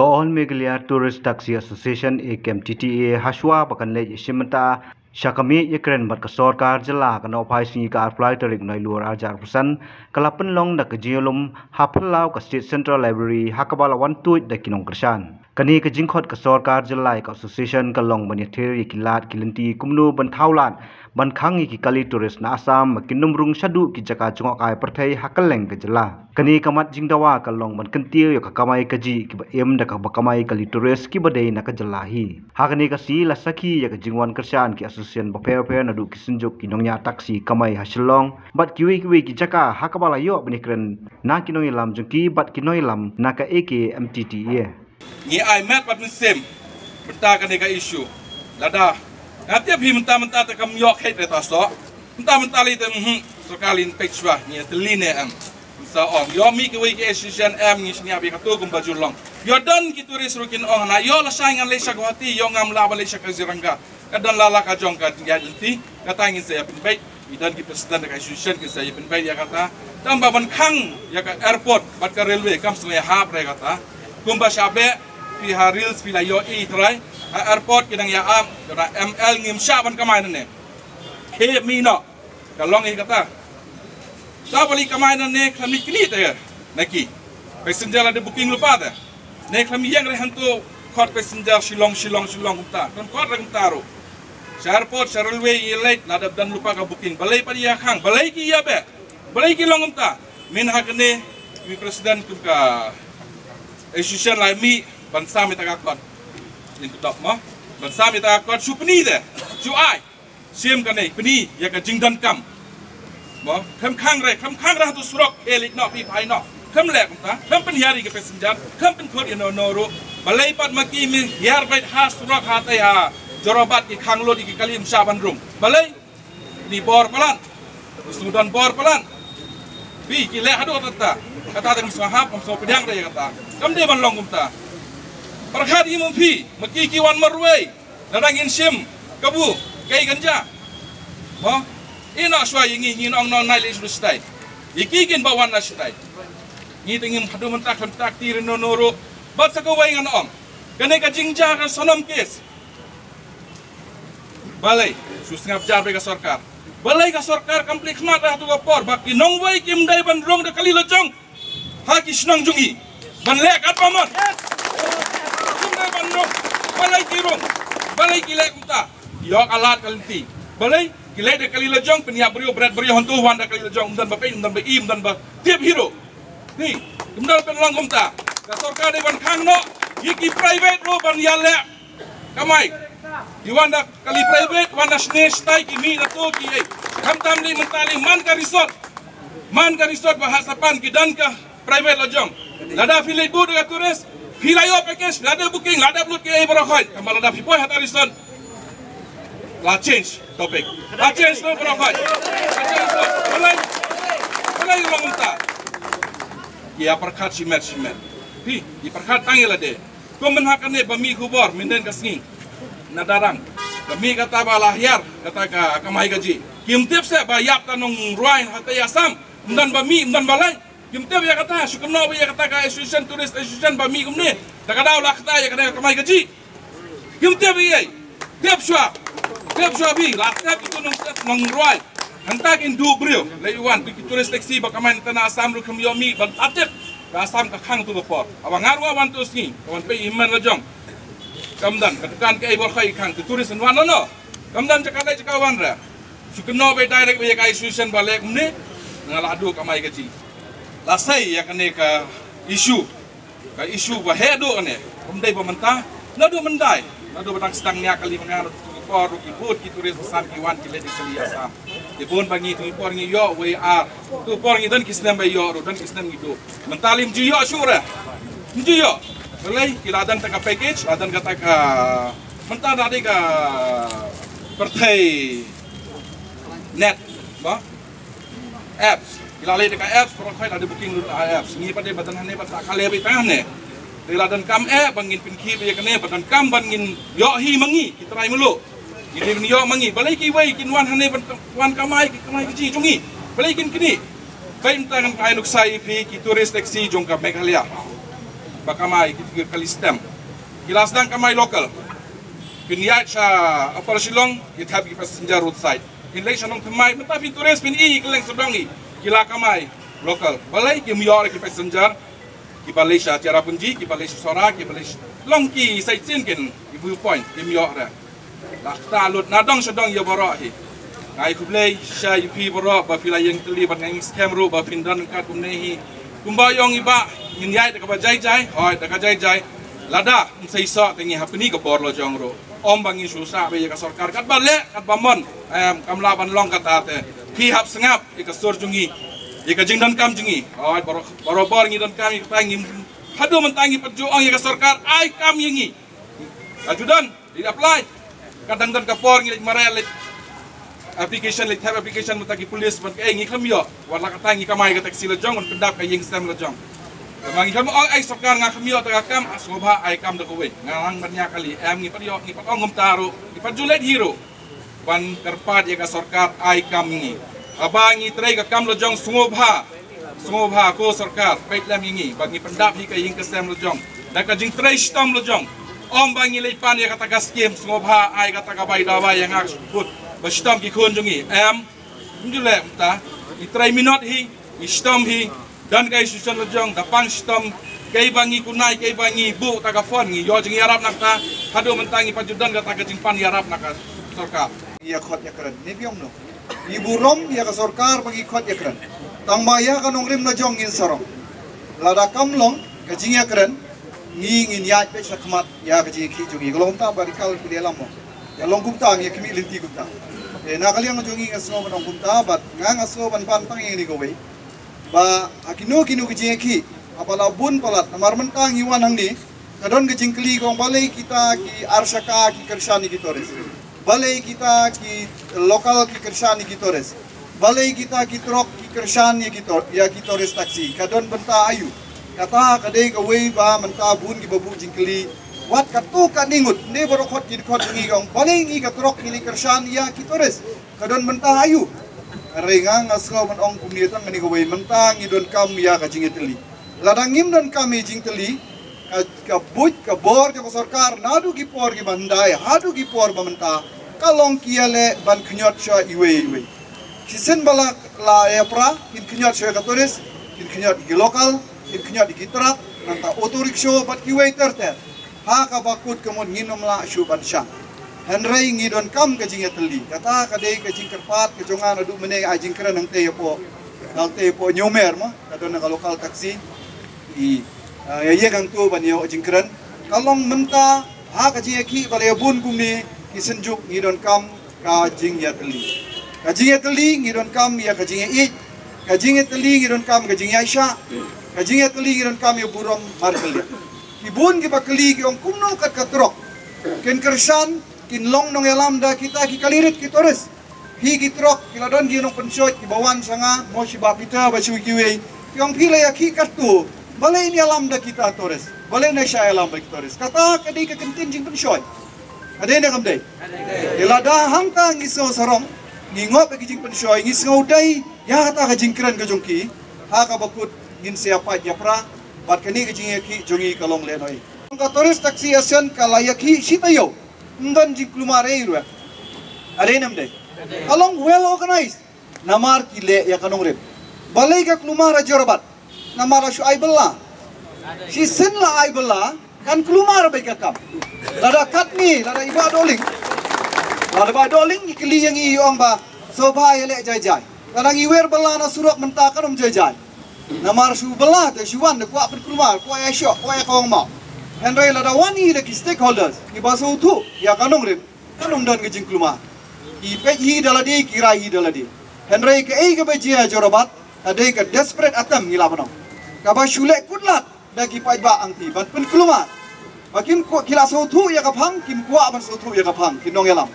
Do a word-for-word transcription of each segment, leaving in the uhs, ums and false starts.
Ka All Meghalaya Tourist Taxi Association, A K M T T A, hashwa ba kan leit ïashim bynta sha ka miej ïakren bad ka sorkar jylla ha ka nohphai sngi ka arphew lai tarik Nailur arhajar arphew san, ka la pynlong da ka jingïalum ha phyllaw ka State Central Library, ha kaba la wan tuid da ki nongkyrshan. Kane ka jingkhot ka sorkar jylla ïa ka association ka long ban ïathir ïa ki lad ki lynti kumno ban thaw lad ban khang ïa ki kali tourist na Assam ba kin ym rung shaduh ki jaka jngohkai pyrthei ha kylleng ka jylla. Kane ka mat jingdawa ka long ban kyntiew ïa ka kamai kajih kiba im da kaba kamai kali tourist kiba dei na ka jylla hi. Ha kane ka sngi la sakhi ïa ka jingwan kyrshan ki association bapher bapher naduh ki synjuk ki nongñiah taxi kamai ha Shillong bad kiwei kiwei ki jaka ha kaba la ïoh ban ïakren na ki nongïalam jong ki bad ki nongïalam na ka A K M T T A. Ngi ai met bad mynsiem bynta kane ka issue. Lada nga tip hi mynta mynta te kam ïoh khet re ta soh. Mynta mynta lei te, mhm, sorkar lei pek shwa, ngi tylli ne em. Mynta ong ïoh mih kiwei ki association em, ngi shniap ïa katu kumba ju long. Ïoh don ki tourist ruh kin ong na ïoh lashai ngan leit sha Guwahati, ïoh ngam lah ban leit sha Kaziranga. Ka don la la ka jong ka jingïaid lynti, kata ngin sa ïa pynbeit. Ngi don ki president ka association kin sa ïa pynbeit ïa kata. Tang ba ban khang ïa ka airport bad ka railway kam sngewbha hap re kata. Kumba sha beh phi ha reels phi la ïohi trai. Ha airport ki dang ïa ap, ka da M L ngim shah ban kamai nangne. Khie mih noh. Ka long ïa kata. Sa ba lei kamai nangne khlem mih kine te na ki. Passenger la dei booking lypa te. Ne khlem ïeng re hangto khot passenger Shillong, Shillong, Shillong kumta. Don khot re kumta ruh. Sha airport, sha railway ïa leit, la dep don lypa ka booking. Balei pat ïa khang, balei ki ïa beh. Balei ki long kumta. Mynta ha kane, mi president kum ka association la mih, ban sam ïa ta ka khot. Ïa ka dop mo. Ban sam ïa ta ka khot, shu pyni te. Shu ai. Shim kane, pyni ïa ka jingdonkam. Mo, khlem khang re, khlem khang re ha tu surok, eh, leit noh, phi phai noh. Khlem leh kumta, khlem pynhiar ïa ki passenger, khlem pynthut ïa no no ruh. Balei pat ma ki mi hiar beit ha surok ha tai ha Jorabat ki khang lut ïa ki kali ym shah ban rung. Balei? Ni bor palat. Sngewdon bor palat. Phi ki leh haduh kata. Kata te ym sngewhap, ym sngewpdiang re ïa kata. Kam dei ban long kumta. Pyrkhat ïa mo phi, ma ki ki wan marwei. Lada ngin shim kabu, kaei kan jia. Mo, ïeh noh shuwa ïa ngi, ngin ong noh nai leit sha shatai. Ïa ki kin ba wan na shatai. Ngi te ngim haduh mynta khlem tak ti re no no ruh. Bad sa kawei ngan ong. Kane ka jingjia ka Sonam case. Balei, shu sngap jar beit ka sorkar. Balei ka sorkar kam plie khmat ha tu ka por, ba ki nongwei kim dei ban rung da kali lajong. Ha ki shnong jong ngi. Ban leh katba mon. Kim dei ban rung. Balei ki rung. Balei ki leh kumta. Ïoh ka lad ka lynti. Balei ki leh da kali lajong, pynïap briew, bret briew hangtu, wan da kali lajong, ym don ba peit, ym don ba i, ym don ba tip hi ruh. Ni, ym don pynlong kumta. Ka sorkar dei ban khang noh. Ïa ki private ruh ban ïaleh. Kamai. Ki wan da kali private, wan da shane shatai ki mih da to ki ei. Khamtam lei mynta lei man ka resort. Man ka resort ba ha Sapan ki don ka private lajong. Lada phi leit bud da ka tourist, phi la ïoh package, lada booking, lada blut ki ei baroh khoit. Tangba lada phi poi ha ta resort. La change topic. La change to baroh khoit. La change to. Balei? Balei long mynta? Ïa pyrkhat shimet shimet. Phi, ïa pyrkhat tang ïa lade. Kum mynta kane ba mih khubor, myndien ka sngi. Na Darrang. Ba mih kata ba la hiar, kata ka kamai kajih. Kim tip seh ba ïap ta nongrwai hata ïa Assam. Ym don ba mih, ym don ba lait. Kim tip ïa kata, shu kynnoh ba ïa kata ka association, tourist association ba mih kumne. Ta ka daw la kata ïa kata ka kamai kajih. Kim tip ïa ei. Tip shuwa. Tip shuwa phi, la tip itu nong, nongrwai. Hangta kin duh briew. Lei wan, tu ki tourist taxi ba kamai nangta na Assam ruh kim ïoh mih, ban atip. Ka Assam ka khang tu ka por. Aba nga ruh wan tu sngi, ka wan pei iman la jong. Kam don, ka dukan ka ei bor khoi khang, tu tourist wan no no. Kam don jaka leit jaka wan re. Shu kynnoh ba direct ba ïa ka association ba leh kumne. Nga la duh kamai kajih. La sei ïa kane ka issue. Ka issue ba heh duh kane. Ym dei ba mynta. Naduh myndai. Naduh ba dang sdang nia kali manga naduh tu ka por ruh ki bud ki tourist Assam ki wan ki leit ki kali Assam. Ki bun ba ngi tu ka por ngi ïoh wei ar. Tu ka por ngi don ki snem ba ïoh ruh don ki snem ngi duh. Mynta lei ym ju ïoh shuh re. Ym ju ïoh. Balei ki la don ta ka package, la don kata ka mynta da dei ka pyrthei net. Ba? Apps. Ki la leh da ka apps, baroh khoit la dei booking lut ha apps. Ngi pat dei ba don hangne ba sa ka leh beit tang hangne. Dei la donkam eh ba ngin pynkhih beit ïa kane, ba donkam ban ngin ïoh hi ma ngi ki trai mluh. Ngi dei ban ïoh ma ngi. Balei kiwei kin wan hangne ban wan kamai ki kamai kajih jong ngi. Balei kin knieh. Beit mynta ngan ai nuksa ïa phi ki tourist taxi jong ka Meghalaya. ba kamai ki kali stem. Ki la sdang kamai local. Phin ïaid sha Upper Shillong, ki thep ki passenger roadside. Phin leit sha Nongthymmai, mynta phin tourist phin i kylleng sawdong i. Ki la kamai local. Balei kim ïoh ki passenger. Ki ba leit sha Cherrapunji, ki ba leit sha Sohra, ki ba leit sha long ki sightseeing kin, ki viewpoint, kim ïoh re. La kata lut na dong sha dong ïa baroh hi. Nga ai khublei sha ïa phi baroh ba phi la ïeng tylli bad nga ngeit skhem ruh ba phin don ryngkat kumne hi. Kumba ong i Bah, ngin ïaid da kaba jai jai, hooid da ka jai jai. Lada ym sei soh te ngi hap kani ka bor la jong ruh. Ym ba ngin shu sah ba ïa ka sorkar katba leh katba mon. Em, kam lah ban long kata te. Phi hap sngap ïa ka sur jong ngi, ïa ka jingdonkam jong ngi. Hooid, baro-, barabor ngi donkam ïa kata, ngi haduh mynta ngi pat ju ong ïa ka sorkar ai kam ïa ngi. Ka ju don, leit apply. Ka dang don ka por ngi leit mareh, leit application, leit thep application mynta ki police ban kaei, ngi khlem ïoh. Wat la kata ngi kamai ka taxi la jong, ban pyndap ka ïing stem la jong. Te ma ngi khlem ong ai sorkar nga khlem ïoh te ka kam, ah, sngewbha ai kam da kawei. Nga nang ban ïa kali, em, ngi pat ïoh, ngi pat ong kumta ruh, ngi pat ju leit hi ruh. Ban kyrpad ïa ka sorkar ai kam ngi. Haba ngi trei ka kam la jong, sngewbha, sngewbha ko sorkar peit lem ïa ngi ba ngi pyndap hi ka ïing ka sem la jong da ka jingtrei shitom la jong. Ym ba ngi leit pan ïa kata ka skim, sngewbha ai kata ka bai dawa ïa nga kut ba shitom ki khun jong ngi. Em, ym ju leh mynta. Ngi trei minot hi, ngi shitom hi. Don ka institution la jong, da pang shitom, kaei ba ngi kunai, kaei ba ngi buh ta ka fund, ngi ïoh jingïarap na kata. Haduh mynta ngi pat ju don kata ka jingpan ïarap na ka sorkar. Ïa khot ïa kren, ne biang no. Ngi burom ïa ka sorkar ba ngi khot ïa kren. Tang ba ïa ka nongrim la jong ngin sarong. Lada kam long ka jingïakren, ngi ngin ïaid beit shakhmat ïa ka jingïakhih jong ngi. Ka long ta ba ri kal ki leh lam mo. Ïa long kumta ngi ïa khmih lynti kumta. Eh, na ka liang jong ngi nga sngew ban ong kumta, bad nga nga sngew ban pan tang ïa ngi kawei. Ba ha kino kino ki jingïakhih haba la bun palat, namar mynta ngi wan hangne ka don ka jingkylli kong balei kita ki arshaka ki kyrshan ïa ki tourist, balei kita ki local ki kyrshan ïa ki tourist, balei kita ki truck ki kyrshan ïa ki tor-, ïa ki tourist taxi, ka don bynta aïu. Kata ka dei kawei ba mynta bun ki ba buh jingkylli. Wat katto katne ngut ne baroh khot ki dkhot ngi kong balei ngi ka truck ngi leit kyrshan ïa ki tourist. Ka don bynta aïu. Hynrei nga nga sngew ban ong kumne tang kane kawei, mynta ngi donkam ïa ka jingïatylli. Lada ngim donkam ïa jingtylli, ka, ka buit ka bor jong ka sorkar naduh ki por ki ba hyndai haduh ki por ba mynta ka long ki ïaleh ban khñiot sha iwei iwei. Shisien ba la, la ïapra kin khñiot sha ka tourist, kin khñiot ki local, kin khñiot ki truck, nangta auto rickshaw bad kiwei ter ter. Ha kaba kut ka mut ngin ym lah shuh ban shang. Hynrei ngi donkam ka jingïatylli. Kata ka dei ka jingkyrpad ka jong nga naduh mynne ai jingkren hangtei hapoh, hangtei hapoh Ñiewmer mo, ka don ka local taxi. I, ah, ïa ïeng hangto ban ïoh jingkren. Ka long mynta ha ka jingïakhih ba la ïabun kumne ki synjuk ngi donkam ka jingïatylli. Ka jingïatylli ngi donkam ïa ka jingïaieit. Ka jingïatylli ngi donkam ka jingïaishah. Ka jingïatylli ngi donkam ïa burom markylliang. Ki bun ki ba kylli ki ong kumno kat ka truck kin kyrshan, kin long nongïalam da kita ki kali rit ki tourist. Hi ki truck ki la don ki nongpynshoit ki ba wan sha nga, mo shi Bah Peter ba shu kiwei. Ki ong phi la ïakhih katto, balei ïalam da kita tourist, balei na sha ïalam da ki tourist. Kata ka dei ka kyntien jingpynshoit. Ka dei ne kam dei? Te lada hangta ngi sngew sarong, ngi ngop ïa ki jingpynshoi, ngi sngew dei ïa kata ka jingkren ka jong ki, ha kaba kut ngin sa ïapait ïapra bad kane ka jingïakhih jong ngi ka long lehnoh. Ka Tourist Taxi Association ka la ïakhih shi taïew, ym don jingkulmar ei ruh. Ka dei ne kam dei? Ka long well organized. Namar ki leh ïa ka nongrim. Balei ka kulmar ha Jorabat? Namar la shu ai bylla. Shisien la ai bylla, kan kulmar beit ka kam. Lada katne, lada i Bah Dohling, lada Bah Dohling i kylli ïa ngi, i ong ba sngewbha ïaleh jai jai. Lada ngi wer bylla na surok mynta kan ym jai jai. Namar shu bylla te shu wan da kwah pynkulmar, kwah ïa shoh, kwah ïa kawang mawh. Hynrei lada wan i da ki stakeholders, ki ba sngewthuh ïa ka nongrim, kan ym don ka jingkulmar. Ki peit hi da lade, ki rai hi da lade. Hynrei kaei kaba jia ha Jorabat, ka dei ka desperate attempt ngi lah ban ong. Kaba shu leh kut lad da ki paidbah hangti ban pynkulmar. Ba kim kwah, ki la sngewthuh ïa ka phang, kim kwah ban sngewthuh ïa ka phang, ki nongïalam.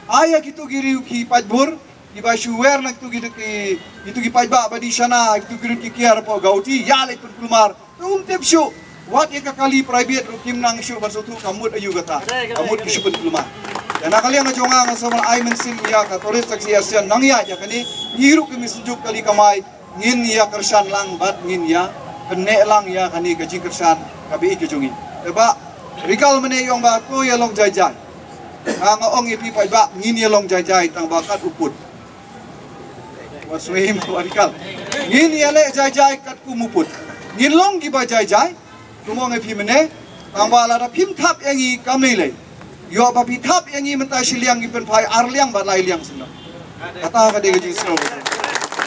Ai ïa kito ki riew ki paidbur, ki ba shu wer na kito ki, ki, kito ki paidbah ba dei shana, kito ki riew ki kiar hapoh Guwahati, ïa leit pynkulmar. Te um tip shuh, wat ïa ka kali private ruh kim nang shuh ban sngewthuh ka mut aïu kata. Ka mut ki shu pynkulmar. Te na ka liang ka jong nga nga sngewbha ai mynsiem ïa ka Tourist Taxi Association nang ïa ïa kane, ngi ruh ki mynsiem juk kali kamai, ngin ïa kyrshan lang bad ngin ïa pynneh lang ïa kane ka jingkyrshan ka bih ka jong ngi. Te ba rikal mane ïong ba to ïa long jai jai. Nga nga ong ïa phi paidbah ngin ïa long jai jai tang ba kat u pud. Wa swim wa rikal. Ngin ïa leh jai jai kat kum u pud. Ngin long kiba jai jai. Kumba ong ïa phi mane, tang ba lada phim thap ïa ngi kam lei lei. Ïoh ba phi thap ïa ngi mynta shiliang ngi pynphai ar liang bad lai liang sngewbha. Kata ka dei ka jingsngew.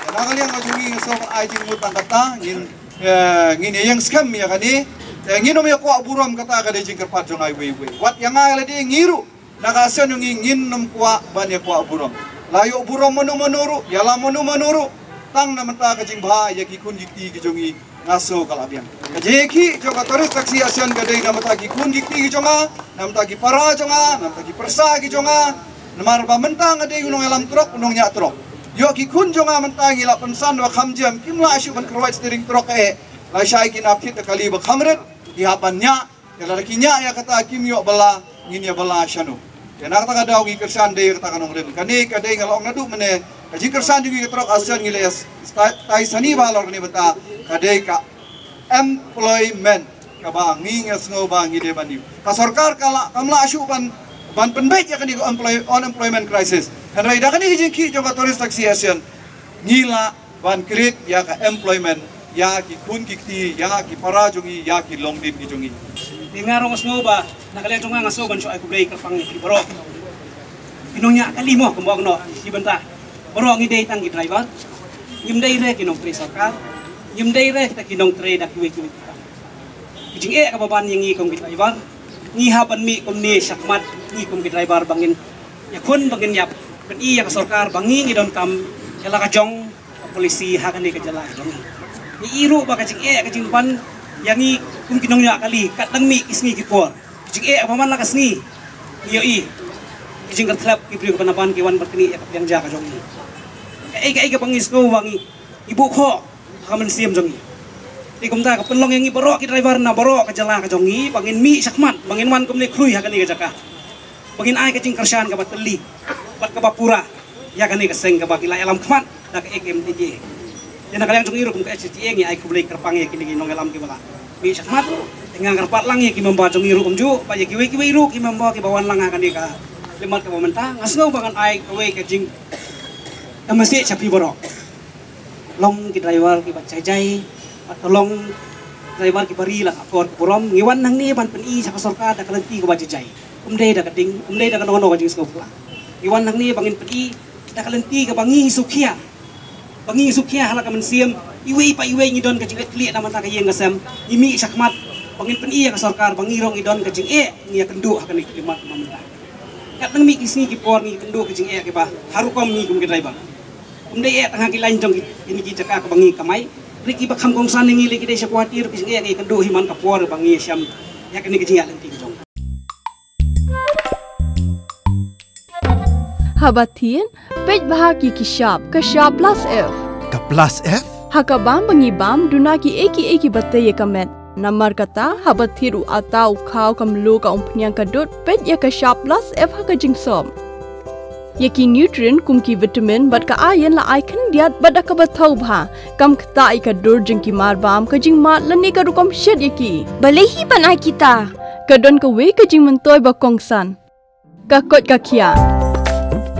Kata ka liang ka jong ngi nga sngew ai jingmut tang kata ngin, eh, ngin ïeng skhem ïa kane. Eh, ngin ym ïa kwah burom kata ka dei jingkyrpad jong ai wei wei. Wat ïa nga ïa lade ngi ruh. Na ka sien ngi ngin nym kwah ban ïa kwah burom. La ïoh burom mano mano ruh, ïa la mano mano ruh. Tang na mynta ka jingbha ïa ki khun ki kti ki jong ngi nga sngew ka la biang. Ka jingïakhih jong ka Tourist Taxi Association ka dei na mynta ki khun ki kti ki jong nga, na mynta ki para jong nga, na mynta ki pyrsa ki jong nga. Namar ba mynta nga dei u nongïalam trok, u nongñiah trok. Ïoh ki khun jong nga mynta ngi la pynsan ba kham jem, kim lah shuh ban kyrwai steering trok eh. Lashai ki nap kit ka kali ba kham rit, ki hap ban ñiah. Ïa lada ki ñiah ïa kata kim ïoh bylla, ngin ïa bylla shano. Ïa na kata ka daw ngi kyrshan dei ïa kata ka nongrim. Kane ka dei nga la ong naduh mynne, ka jingkyrshan jong ngi ka Tourist Association ngi la ïa s-, tai sani ba halor kane bynta, ka dei ka employment kaba ngi nga sngew ba ngi dei ban ïoh. Ka sorkar ka la, kam lah shuh ban, ban pynbeit ïa kane ka employ-, unemployment crisis. Hynrei da kane ka jingkhih jong ka Tourist Taxi Association, ngi lah ban create ïa ka employment ïa ki khun ki kti, ïa ki para jong ngi, ïa ki longdien ki jong ngi. Te nga ruh nga sngew ba na ka liang jong nga nga sngew ban shu ai khublei kyrpang ïa ki baroh. Ki nongñiah kali mo kumba ong noh, ki bynta. Baroh ngi dei tang ki driver. Ngim dei re ki nongtrei sorkar. Ngim dei re kita ki nongtrei da kiwei kiwei. Ki jingeh kaba ban ïa ngi kum ki driver. Ngi hap ban mih kumne shakhmat ngi kum ki driver ba ngin ïakhun ba ngin ïap. Ban i ïa ka sorkar ba ngi ngi donkam ïa la ka jong ka polisi ha kane ka jylla ka jong ngi. Ngi i ruh ba ka jingeh ka jingban ïa ngi kum ki nongñiah kali kat dang mih ki sngi ki por. Ka jingeh ba man la ka sngi. Ngi ïohi ka jingkyrthlep ki briew kaba na ban ki wan ban knieh ïa ka pdiang ja ka jong ngi. Kaei kaei kaba ngi sngew ba ngi, ngi buh khoh ha ka mynsiem jong ngi. Te kumta ka pynlong ïa ngi baroh ki driver na baroh ka jylla ka jong ngi ba ngin mih shakhmat ba ngin wan kumne khlui ha kane ka jaka. Ba ngin ai ka jingkyrshan kaba tylli bad kaba pura ïa kane ka seng kaba ki la ïalam khmat da ka H M T T A. Te na ka liang jong ngi ruh kum ka H M T T A ngi ai khublei kyrpang ïa kine ki nongïalam kiba la mih shakhmat. Te nga kyrpad lang ïa ki member jong ngi ruh kumjuh bad ïa kiwei kiwei ruh ki member kiba wan lang ha kane ka khlieh mat kaba mynta. Nga sngew ba ngan ai kawei ka jing, ka message sha phi baroh. Long ki driver kiba jai jai, bad ka long driver kiba ri la ka akor ka burom. Ngi wan hangne ban pyni sha ka sorkar da ka lynti kaba jai jai. Ym dei da ka ding, ym dei da kano kano ka jingsngewphylla. Ngi wan hangne ba ngin pyni da ka lynti kaba ngi sngewkhia. Ba ngi sngewkhia ha la ka mynsiem, iwei pa iwei ngi don ka jingkitkhlieh na ka bynta ka ïing ka sem, ngi mih shakhmat ba ngin pyni ïa ka sorkar ba ngi ruh ngi don ka jingeh, ngi ïakynduh ha kane ka khlieh mat na ka bynta. Kat nang mih ki sngi ki por ngi ïakynduh ka jingeh kiba ha rukom ngi kum ki driver. Ym dei eh tang ha ki lain jong ki, kine ki jaka kaba ngi kamai. Hynrei kiba kham kongsan ïa ngi lei ki dei sha Guwahati ruh ki jingeh ngi ïakynduh hi man ka por ba ngi ïashem ïa kane ka jingïaid lynti ka jong. Haba thied, peit bha ki ki shap, ka shap plus F. Ka plus F? Ha ka bam ba ngi bam, duna kiei kiei kiba tei ïa ka met. Namar kata, haba thied u atta, u khaw, ka mluh, ka umphniang, ka dud, peit ïa ka shap plus F ha ka jingsop. Ïa ki nutrient kum ki vitamin bad ka iron la ai khyndiat bad da kaba thaw bha. Kam ktah ïa ka dur jong ki mar bam, ka jingmad lane ka rukom shet ïa ki. Balei hi ban ai kita? Ka don kawei ka jingmyntoi ba kongsan. Ka koit ka khiah.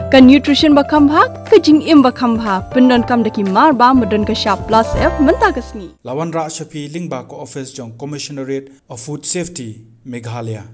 Ka nutrition ba kham bha, ka jingim ba kham bha. Pyndonkam da ki mar bam ba don ka shap plus F mynta ka sngi. La wanrah sha phi lyngba ka office jong Commissionerate of Food Safety, Meghalaya.